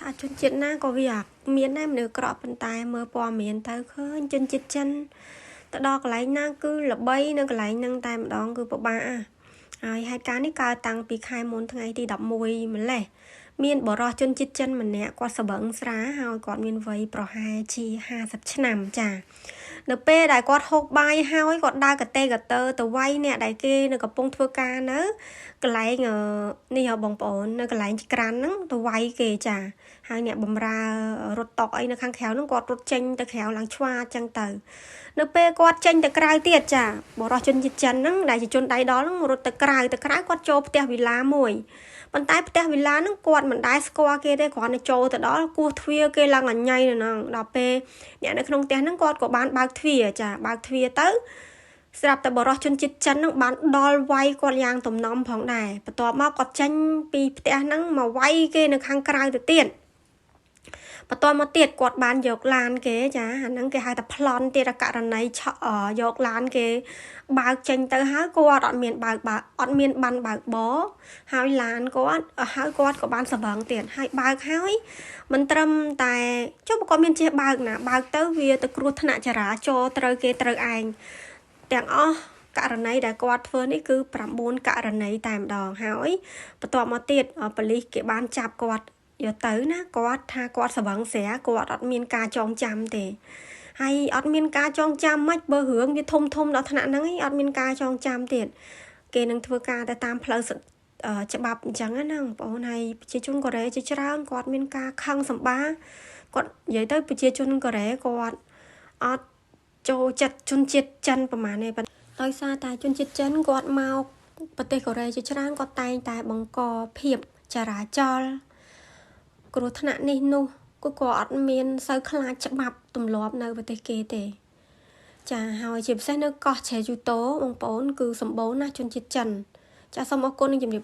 ថាជនជាតិណាក៏វាមានដែរមនុស្សអាក្រក់ប៉ុន្តែមើលព័ត៌មានទៅឃើញជនជាតិចិនទៅដល់កន្លែងណាគឺល្បីនៅកន្លែងហ្នឹងតែម្ដងគឺពិបាកអាហើយហេតុការណ៍នេះកើតតាំងពីខែមុនថ្ងៃទី11ម្លេះមានបរិសុជនជាតិចិនម្នាក់គាត់ស្បឹងស្រាហើយគាត់មានវ័យប្រហែលជា50ឆ្នាំចានៅពេលដែលគាត់ហូបបាយហើយគាត់ដើរកតេកតើទៅវាយអ្នកដែលគេនៅកំពុងធ្វើការនៅកន្លែងនេះហ៎បងប្អូននៅកន្លែងចក្រានហ្នឹងទៅវាយគេចាហើយអ្នកបំរើរត់តុកអីនៅខាងក្រៅហ្នឹងគាត់រត់ចេញទៅក្រៅឡើងឆ្វាអញ្ចឹងទៅនៅពេលគាត់ចេញទៅក្រៅទៀតចាបរិសុជនជាតិចិនហ្នឹងដែលជាជនដៃដល់ហ្នឹងរត់ទៅក្រៅគាត់ចូលផ្ទះវិឡាមួយប៉ុន្តែផ្ទះវិឡាហ្នឹងគាត់មិនដែលស្គាល់គេទេគ្រាន់តែចូលទៅដល់គោះទ្វារគេឡើងអញញ៉ៃនៅហ្នឹងដល់ពេលអ្នកនៅក្នុងផ្ទះហ្នឹងគាត់ក៏បានបើកទ្វារចាបើកទ្វារទៅស្រាប់តែបរិសុជនជាតិចិនហ្នឹងបានដល់វាយគាត់យ៉ាងទំនំផងដែរបន្ទាប់មកគាត់ចេញពីផ្ទះហ្នឹងមកវាយគេនៅខាងក្រៅទៅទៀតបន្ទាប់មកទៀតគាត់បានយកឡានគេចាអាហ្នឹងគេហៅថាប្លន់ទៀតករណីឆក់យកឡានគេបើកចេញទៅហើយគាត់អត់មានបើកអត់មានបានបើកបរហើយឡានគាត់ហើយគាត់ក៏បានសវឹងទៀតហើយបើកហើយមិនត្រឹមតែចុះបើគាត់មានចេះបើកណាបើកទៅវាទៅគ្រោះថ្នាក់ចរាចរណ៍ត្រូវគេត្រូវឯងទាំងអស់ករណីដែលគាត់ធ្វើនេះគឺ9ករណីតែម្ដងហើយបន្ទាប់មកទៀតប៉ូលីសគេបានចាប់គាត់យកទៅណាគាត់ថាគាត់ស្វឹងស្រាគាត់អត់មានការចងចាំទេហើយអត់មានការចងចាំមិនបើរឿងវាធំធំដល់ថ្នាក់ហ្នឹងឯងអត់មានការចងចាំទៀតគេនឹងធ្វើការទៅតាមផ្លូវច្បាប់អញ្ចឹងណាបងប្អូនហើយប្រជាជនកូរ៉េជាច្រើនគាត់មានការខឹងសម្បាគាត់និយាយទៅប្រជាជនកូរ៉េគាត់អត់ចូលចិត្តជនជាតិចិនប្រហែលទេដោយសារតែជនជាតិចិនគាត់មកប្រទេសកូរ៉េជាច្រើនគាត់តែងតែបង្កភាពចរាចរណ៍គ្រោះថ្នាក់នេះនោះគឺគាត់អត់មានសូវខ្លាចច្បាប់ទម្លាប់នៅប្រទេសគេទេចាហើយជាពិសេសនៅកោះឆេយូតូបងប្អូនគឺសម្បូរណាស់ជនជាតិចិនចាសូមអរគុណនិងជំរាប។